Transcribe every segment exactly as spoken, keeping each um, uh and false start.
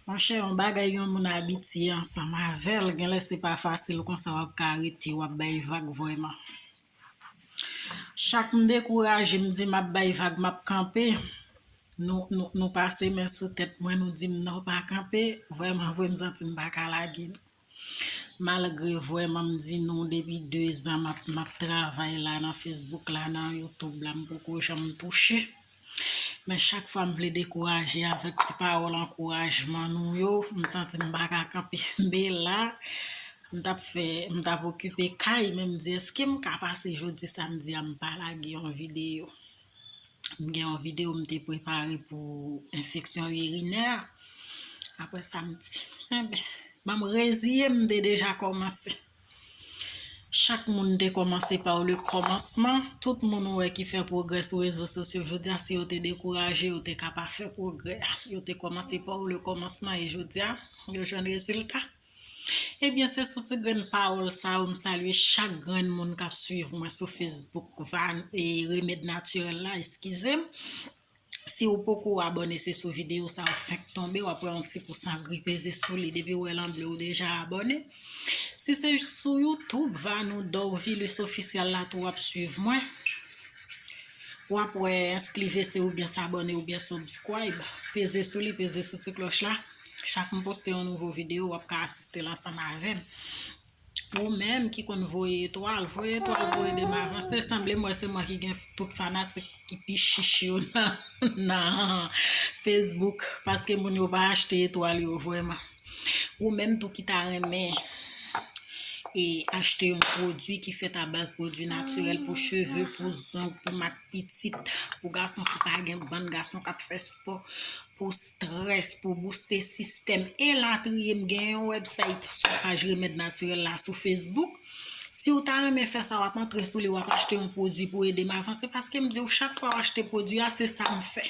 Monchè, yon bagay yon moun abitye ansanm avè l, genlè se pa fasil konsa w ap ka rete, w ap bay vag vrèman. Chak m dekouraje, m di m ap bay vag, m ap kanpe. Nou, nou, nou pase men sou tèt mwen, nou di m non, pa kanpe. Vrèman vre, m santi m pa ka lage l. Malgre vrèman m di nou depi de zan m ap, m ap travay la nan Facebook la, nan YouTube la, m poko janm touche. Men chak fwa m vle dekouraje avèk ti pawòl ankourajman nou yo, m santi m pa ka kanpe. Men la, m t ap fè, m t ap okipe kay, men m di, èske m ka pase jodi samdi a, m pa lage yon videyo? M gen yon videyo m te prepare pou enfeksyon irinè. Apre sa, m di, enben, ban m reziye m, m te deja kòmanse. Chak moun te kòmanse pa le kòmansman. Tout moun ou wè ki fè pwogrè sou rezo sosyo jodi a, si yo te dekouraje, yo te ka pa fè pwogrè a. Yo te kòmanse pa le kòmansman e jodi a, yo jwenn rezilta. Ebyen, se sou ti grenn pawòl sa yo, m salye chak grenn moun k ap swiv mwen sou Facebook, Van, e, Remèd Natirèl la, eskize m. Si w poko abòne, se sou videyo sa w fenk tonbe, w ap wè yon ti pous an gri peze sou li. Depi w wè l an ble, w deja abòne. Si se sou YouTube, Vanou Dorvilus Official la tou w ap swiv mwen. W ap wè enskrivese oubyen sabòne oubyen subscribe. Peze sou li, peze sou ti klòch la. Chak m poste yon nouvo videyo, w ap ka asiste l ansanm avè m. Ou menm ki konn voye etwal, voye etwal pou ede m avanse. Sanble m wè se mwen ki gen tout fanatik ki pi chich yo nan, nan Facebook, paske moun yo pa achte etwal yo vrèman. Ou menm tou ki ta renmen e achte yon pwodui ki fèt a baz pwodui natirèl pou cheve, pou zong, pou mak pitit, pou gason ki pa gen bann, gason k ap fè spò, pou strès, pou booste sistèm, elatriye. M gen yon website sou paj Remèd Natirèl la sou Facebook. Si w ta renmen fè sa, w ap antre sou li, w ap achte yon pwodui pou ede m avanse, paske m di w, chak fwa w achte pwodui a, se sa m fè.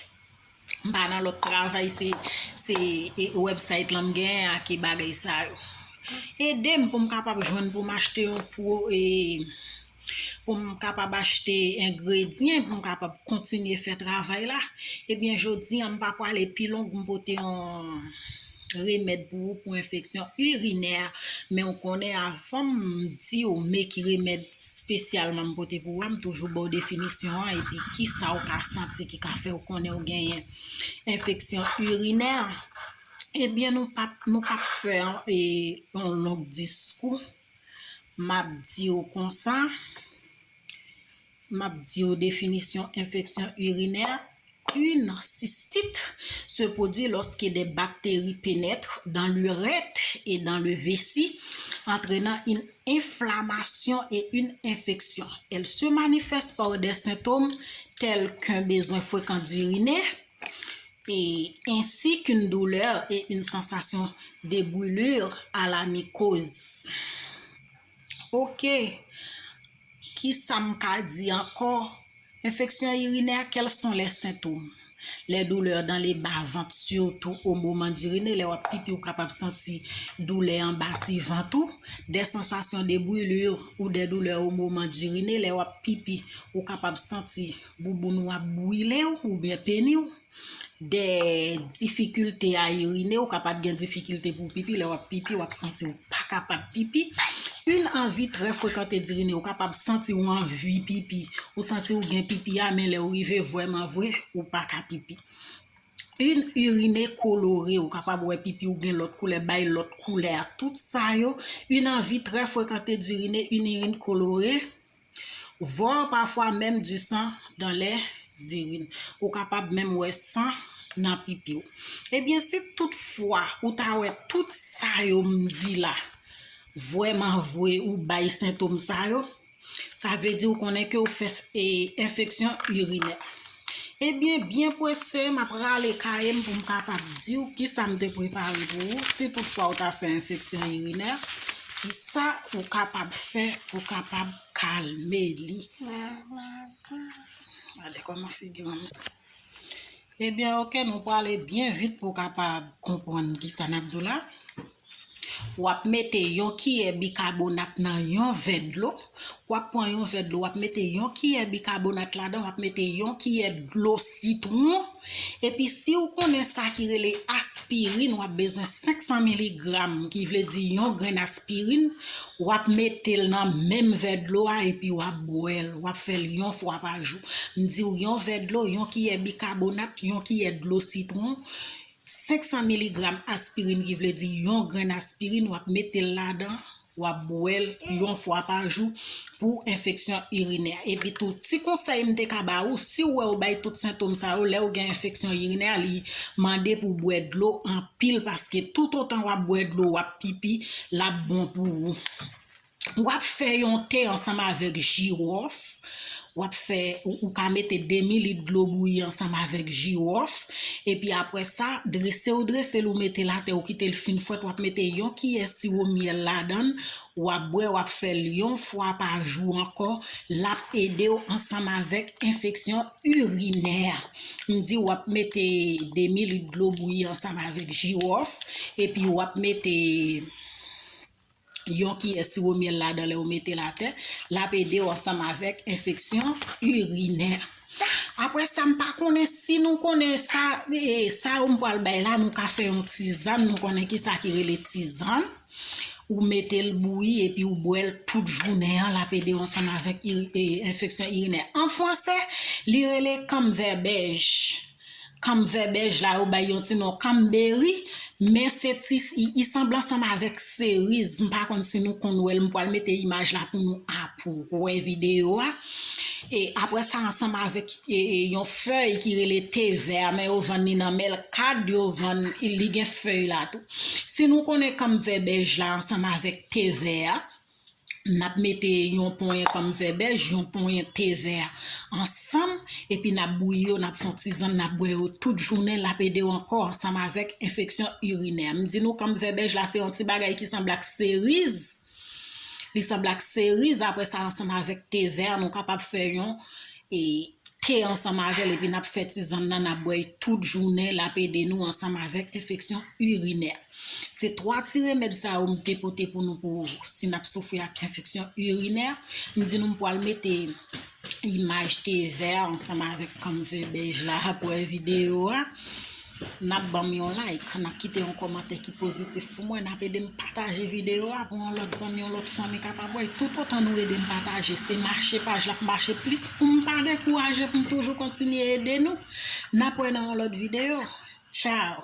M pa nan lòt travay, se, se, e, website lan m genyen ak e bagay sa yo. Ede m pou m kapab jwenn pou m achte yon pwo-, e, pou m kapab achte engredyan, pou m kapab kontinye fè travay la. Ebyen, jodi a, m pa prale pi long, m pote yon remèd pou ou pou enfeksyon irinè. Men w konnen, avan m di w men ki remèd espesyalman m pote pou ou a, m toujou ba w definisyon an, epi kisa w ka santi ki ka fè w konnen w genyen enfeksyon irinè. Ebyen, nou p ap, nou p ap fè, e, yon long diskou. M ap di w konsa, m ap di w definisyon enfeksyon irinè. Une cystite se produit lorsque des bactéries pénètrent dans l'urètre et dans le vessie, entraînant une inflammation et une infection. Elle se manifeste par des symptômes tels qu'un besoin fréquent d'uriner, et ainsi qu'une douleur et une sensation de brûlure à la muqueuse. Ok, kisa m ka di ankò? Enfeksyon irinè, quels sont les symptômes? Les douleurs dans le bas-ventre, surtout au moment d'uriner. Lè w ap pipi, ou kapab santi doulè anba ti vant ou. Des sensations de brûlure ou des douleurs au moment d'uriner. Lè w ap pipi, ou kapab santi bouboun ou ap brile w oubyen peni w. Des difficultés à uriner, ou kapab gen difikilte pou w pipi, lè w ap pipi, w ap santi w pa kapab pipi. Une envie très fréquente d'uriner, ou kapab santi w anvi pipi, ou santi w gen pipi a, men lè w rive vrèman vre, ou pa ka pipi. Une urine colorée, ou kapab wè pipi w gen lòt koulè, bay lòt koulè a, tout sa yo. Une envie très fréquente d'uriner, une urine colorée, voire parfois même du sang dans les urines. Ou kapab menm wè san nan pipi w. Ebyen, si tout fwa ou ta wè tout sa yo m di la, vrèman vre ou bay sentòm sa yo, sa vle di ou konnen ke ou fè, e, enfeksyon irinè. Ebyen, byen prese, m ap rale kaye m pou m kapab di w kisa m te prepare pou ou. Si tout fwa ou ta fè enfeksyon irinè, kisa ou kapab fè pou kapab kalme li? Gade kòman figi w. Ebyen, ok, nou prale byen vit pou w kapab konprann kisa n ap di w la. W ap mete yon kiyè bikabonat nan yon vè dlo. W ap pran yon vè dlo, w ap mete yon kiyè bikabonat ladan, w ap mete yon kiyè dlo sitwon. Epi si w konnen sa ki rele aspirin, w ap bezwen senk san miligram, ki vle di yon grenn aspirin, w ap mete l nan menm vè dlo a epi w ap bwè l, w ap fè l yon fwa pa jou. M di w yon vè dlo, yon kiyè bikabonat, yon kiyè dlo sitwon, senk san miligram aspirin, ki vle di yon grenn aspirin, w ap mete l ladan, w ap bwè l yon fwa pa jou pou enfeksyon irinè. Epi tou, ti konsèy m te ka ba ou, si w wè w bay tout sentòm sa yo, lè w gen enfeksyon irinè, li mande pou w bwè dlo anpil, paske toutotan w ap bwè dlo, w ap pipi, l ap bon pou ou. W ap fè yon te ansanm avèk jiwòf. W ap fè, ou, ou ka mete demi lit dlo bouyi ansanm avèk jiwòf. Epi apre sa, drese w drese l, ou mete l atè, ou kite l fin frèt, w ap mete yon kiyè siwo myèl ladan l, w ap bwè, w ap fè l yon fwa pa jou ankò, l ap ede w ansanm avèk enfeksyon irinè. M di w ap mete demi lit dlo bouyi ansanm avèk jiwòf, epi w ap mete yon kiyè siwo myèl ladan lè w mete l atè, l ap ede w ansanm avèk enfeksyon irinè. Apre sa, m pa konnen si nou konnen sa, e, sa yo m pral bay la, nou ka fè yon tizann, nou konnen ki sa ki rele tizann. Ou mete l bouyi epi ou bwè l tout jounen an, l ap ede w ansanm avèk iri-, e, enfeksyon irinè. An fransè, li rele kanmvèbèj. Kanmvèbèj la, yo bay yon ti non kanmberi, men se ti, i, i sanble ansanm avèk seriz. M pa konn si nou konn wè l, m pral mete imaj la pou nou apre videyo a. E apre sa, ansanm avèk, e, e, yon fèy ki rele te vè, men yo vann li nan Melkad, yo vann, li gen fèy la tou. Si nou konnen kanmvèbèj la ansanm avèk te vè a, n ap mete yon ponyen kanmvèbèj, yon ponyen te vè ansanm, epi n ap bouyi yo, n ap fè yon tizann, n ap bwè yo tout jounen, l ap ede w ankò ansanm avèk enfeksyon irinè. M di nou kanmvèbèj la, se yon ti bagay ki sanble ak seriz. Li sanble ak seriz, apre sa, ansanm avèk te vè, nou kapab fè yon, e, te ansanm avè l, epi n ap fè tizann nan, n ap bwè l tout jounen, l ap ede nou ansanm avèk enfeksyon irinè. Se twa ti remèd sa yo m te pote pou nou pou si n ap soufri ak enfeksyon irinè. M di nou m pral mete imaj te vè ansanm avèk kanmvèbèj la apre videyo a. N ap ban m yon like, n ap kite yon kòmantè ki pozitif pou mwen, n ap ede m pataje videyo a pou yon lòt zanmi, yon lòt fanmi kapab wè. Toutotan nou ede m pataje, se mache paj la ap mache plis pou m pa dekouraje, pou m toujou kontinye ede nou. N ap wè nan yon lòt videyo. Tchao!